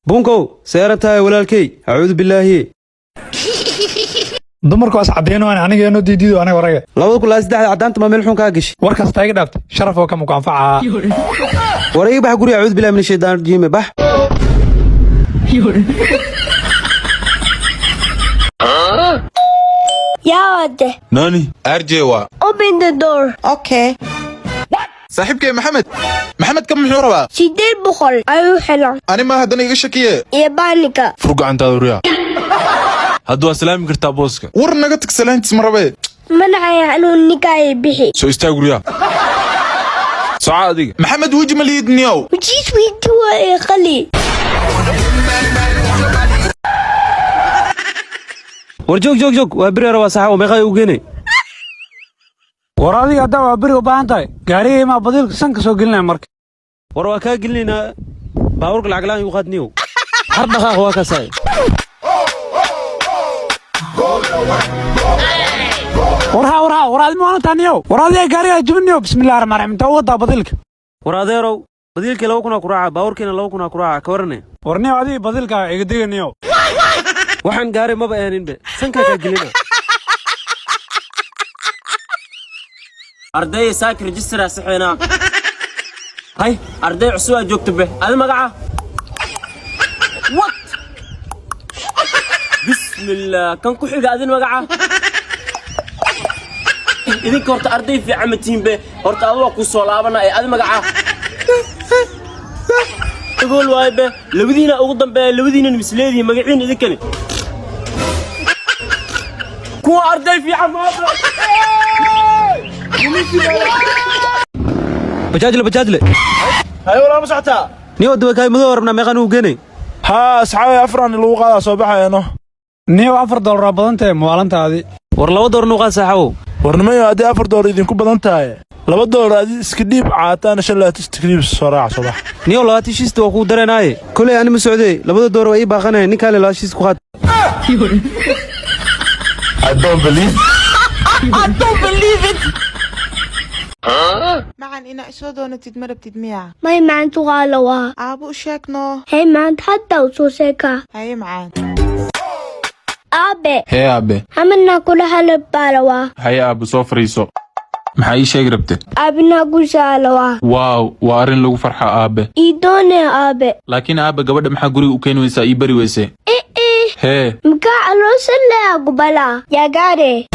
Bunkow, seera tahay walaalkey? Acuudu billaahi. Dumarku as caddeyn waan aniga inoo diidiido aniga waraga. 2023-da caddaanta ma meel xun kaa gashay? Warkaas taa iga dhaaftay, sharaf oo kama ku anfacaa. War iga bax guriga. Acuudu billahi min ashaytaan rajiim, bax. Yaade. Nani RJ waa. Open the door. Okay. Saaxiibkay Maxamed, Maxamed ka muxuu rabaa? 800 ayuu xilan. Ani ma haddana iga shakiye. Iyo baanika. Fur gacantaada, uriya. Hadda waa salaami kartaa booska. War naga tag, salaantiis ma rabee. Manacaya anuu ninkaayo bixi. Soo istaag, uriya, soca adiga. Maxamed, weji ma lihid niyow. Wajiis weydi waa ee qali. War joog, joog, joog, waa beri waa saxa. Meeqa u geenay? War adiga haddaa waa beri u baahan tahay, gaariga imaa badiilka sanka soo gelinaya marka. War waa kaa gelinaynaa baabuurka, lacag la'aan igu qaad niyow. Har dhaqaaq, waa kasaay. War haa, war haa, war adi maalintaa niyow. War adiga gaariga jibin niyow. Bismillahi raxmaan raxiim, intaa u wadaa badiilka? War adeerow, badiilkii 2000 ku raaca, baabuurkiina 2000 ku raaca, ka warane. War niyow, adiga badiilka iga diga niyow. Waxaan gaari maba ahaninbe, sankaa kaa gelina. Ardayda saaka rejistara saxeynaa. Hay, arday cusub aa joogta be. Adi magaca? What? Bismillah, kan ku xiga, adin magaca? Idinka horta arday fiican ma tihiin be. Horta adu waa kuu soo laabana ee adi magaca? Gool waaye be. Labadiina ugu dambeeya, labadiinan misleedihiin magaciin idinkani kuwa arday fiican maaba. Bajaajle, bajaajle. Haye walaa, ma socotaa? Niyow, dabakaay madow rabnaa, meeqaan ugu geenay? Haa asxaabay, afran lagu qaadaa, soo baxayano. Niyow, $4 waa badan tahay maalintaadi. War $2 nuu qaad, saaxabow. War nimayo, haddii $4 idinku badan tahay, $2 adi iska dhiib, caataana shan labaatan iska soo raaca, soo bax. Niyow, 20 shiista waa kuu dareenaaye. Koley ani ma socdee, labada door waa ii baaqanaya. Ninkaale laba shiist ku qaad. I don't believe. Macan, inaa isoo doonatid ma rabtid miyaa? May maanta waa la waa. Aabo u sheeg noo. Hey, maanta hadda u soo sheekaa. Haye macaan. Aabe. Hee aabe. Hamanaa kula halab baa la waa. Haye aabe, soo fariiso. Maxaa ii sheegi rabte? Aabinaa gushaa la waa. Waaw, waa arrin lagu farxa, aabe. Ii doonaya aabe. Laakiin aabe, gabadha maxaa guriga u keeni weysaa, ii bari weyse? Eh. Hee. Makaa caloosa leeya gubalaa yaa gaare.